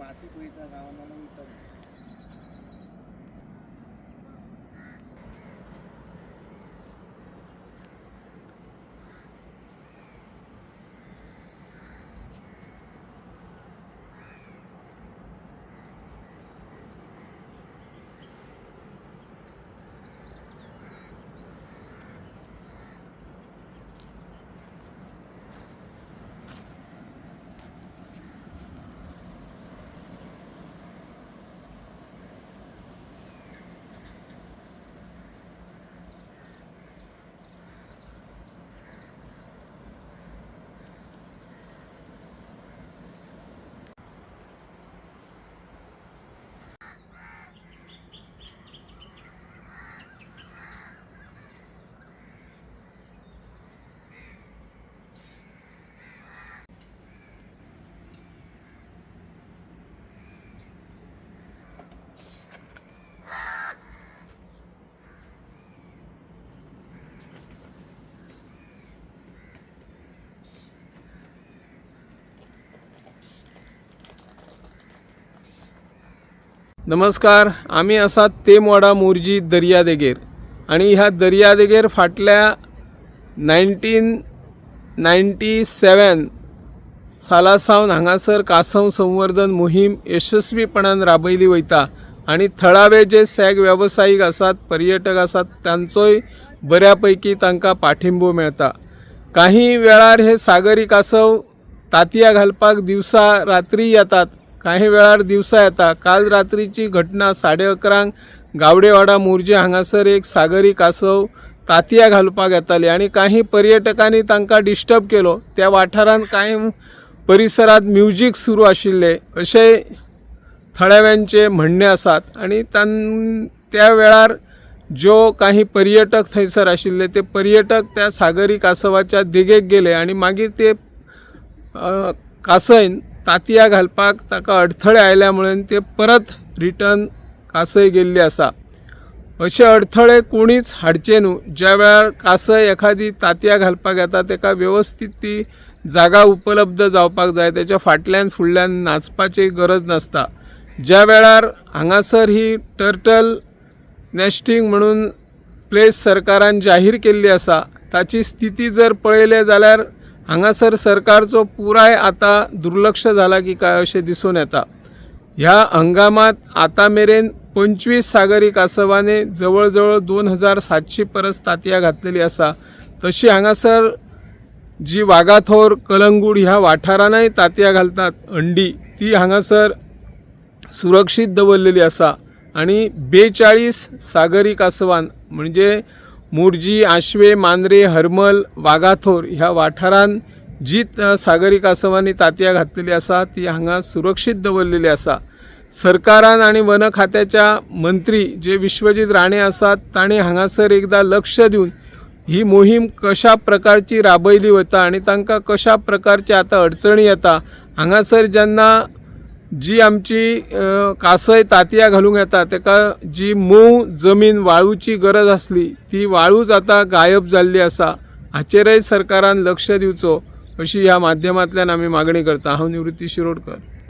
राती पळयता गांवान जाल्यार वयता. नमस्कार, आमी आसात तेमवाडा मोरजी दर्यादेगेर आनी ह्या दर्यादेगेर फाटल्या 1997 साला सावन हांगासर कांसव संवर्धन मोहीम यशस्वीपणान राबयली वयता आनी थळावे जे सॅग वेवसायीक आसात, पर्यटक आसात, तांचोय बऱ्या पैकी तांकां पाठिंबो मेळटा. काही वेळार हे सागरी कासव तातयां घालपाक दिवसा रात्री येतात, काही वेळार दिवसा येता. काल रात्रीची घटना 11:30 गावडेवाडा मोरजे हांगासर एक सागरी कासव तातयां घालपाक येताली आनी काही पर्यटकांनी तांकां डिस्टर्ब केलो. त्या वाठारांत कांय परिसरांत म्युजीक सुरू आशिल्लें अशें थळाव्यांचे म्हणणें आसात आनी त्या वेळार ज्यो काही पर्यटक थंयसर आशिल्ले ते पर्यटक त्या सागरी कासवाच्या देगेक गेले आनी मागीर ते कासयन तातयां घालपाक ताका अडथळे आयल्या म्हणून ते परत रिटर्न कासय गेल्ली आसा. अशे अडथळे कोणीच हाडचे न्हू. ज्या वेळार कासय एखादी तातयां घालपाक येता ताका वेवस्थीत ती जागा उपलब्ध जावपाक जाय, तेच्या फाटल्यान फुडल्यान नाचपाची गरज नासता. ज्या वेळार हांगासर ही टर्टल नॅस्टींग म्हणून प्लेस सरकारान जाहीर केल्ली आसा ताची स्थिती जर पळयलें जाल्यार हांगासर सरकारचो पुराय आतां दुर्लक्ष जाला की काय अशें दिसून येता. ह्या हंगामांत आतां मेरेन 25 सागरी कासवांनी जवळ जवळ 2700 परस तातयां घातलेली आसा. तशी हांगासर जी वागाथोर, कलंगूट ह्या वाठारांनय तातयां घालतात अंडी, ती हांगासर सुरक्षीत दवरलेली आसा आनी 42 सागरी कासवान म्हणजे मोरजी, आशवे, मांद्रे, हरमल, वागाथोर ह्या वाठारांत जी सागरी कासवांनी तातयां घातलेली आसा ती हांगा सुरक्षीत दवरलेली आसा. सरकारान आनी वन खात्याच्या मंत्री जे विश्वजीत राणे आसात तांणी हांगासर एकदां लक्ष दिवन ही मोहीम कशा प्रकारची राबयली वता आनी तांकां कशा प्रकारची आतां अडचणी येता. हांगासर जेन्ना जी आमची कासय तातयां घालूंक येता ताका जी मोव जमीन वाळूची गरज आसली ती वाळूच आतां गायब जाल्ली आसा. हाचेरय सरकारान लक्ष दिवचो अशी ह्या माध्यमांतल्यान आमी मागणी करता. हांव निवृत्ती शिरोडकर.